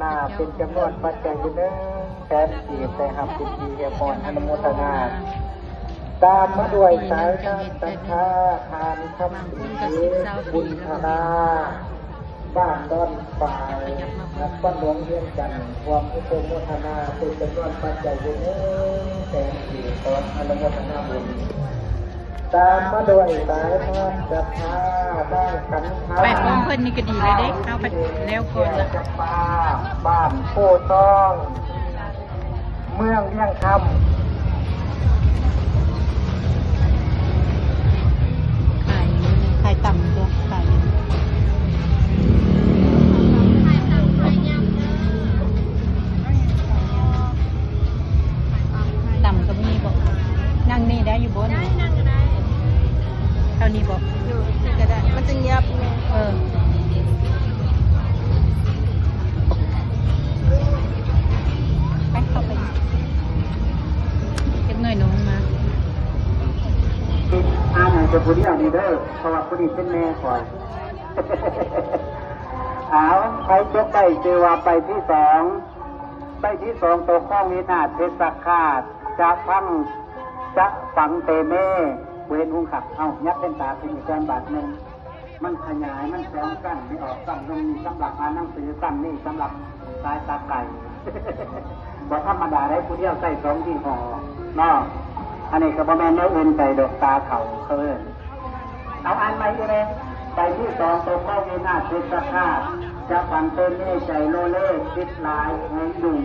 ນາເປັນຈຳນວນປັດໄຈຢູ່ໜຶ່ງແສນກີບ ໄດ້ຮັບເປັນທີ່ຮຽບຮ້ອຍ ອະນຸໂມທະນາ. ຕາມມາດ້ວຍສາຍທານສັດທາ ທ່ານຄຳສີ ບຸນທະນາ ບ້ານດອນຝາຍ ນະຄອນຫຼວງວຽງຈັນ ຮ່ວມອະນຸໂມທະນາເປັນຈຳນວນປັດໄຈຢູ່ໜຶ່ງແສນກີບ ຂໍອະນຸໂມທະນາບຸນ. ຕາມມາດ້ວຍສາຍທານສັດທາ ນາງຂັນທາ ໄປຂອງເພິ່ນນີ້ກໍດີແລ້ວເດ້ ເຮົາໄປແລ້ວກ່ອນລະ ຈຳປາ ບ້ານໂພທອງ ເມືອງວຽງຄຳ. ຂາຍ ຂາຍຕຳຕົວະ ຂາຍ ຕຳກໍມີບໍ? ນັ່ງນີ້ໄດ້ຢູ່ບໍ? ໄດ້ ນັ່ງກໍໄດ້ ເທົ່ານີ້ບໍ? ຢູ່ ນີ້ກໍໄດ້ ມັນຈະງຽບແດ່. ເອີ ໄປ ເຂົ້າໄປ ເກັບໜ່ວຍໜູມາ. ອ່ານໃຫ້ແຕ່ຜູ້ດຽວນີ້ເດີ ເພາະວ່າຜູ້ນີ້ເປັນແມ່ຂ້ອຍ. ເອົາ ໃຜຈົກໄດ້ ຊື່ວ່າໃບທີສອງ ໃບທີສອງ ໂຕຄອງວິນາດເພັດສະຄາດ ຈະຝັງ ຈະຝັງເຕເມ ເວນຮຸງຄັກ. ເອົາ ຍັບເປັນຕາຂຶ້ນອີກກ່ອນບາດໜຶ່ງ ມັນຂະຫຍາຍ ມັນສອງຊັ້ນ ໄດ້ອອກຊັ້ນໜຶ່ງ ນີ້ສຳລັບອ່ານໜັງສື ຊັ້ນນີ້ສຳລັບສາຍຕາໄກ. ບໍ່ທຳມະດາໄດ໋ ຜູ້ດຽວໃຊ້ສອງຍີ່ຫໍ້ເນາະ. ອັນນີ້ກໍບໍ່ແມ່ນແນວອື່ນໄປດອກ ຕາເຖົ້າເຂົາເອີ້ນ. ເອົາອ່ານໃໝ່ອີກແດ່ ໃບທີສອງ ໂຕຄອງວິນາດເພັດສະຄາດ ຈະຝັງເຕເມ ໃຈໂລເລ ຄິດຫຼາຍ ຫວງດຸງ.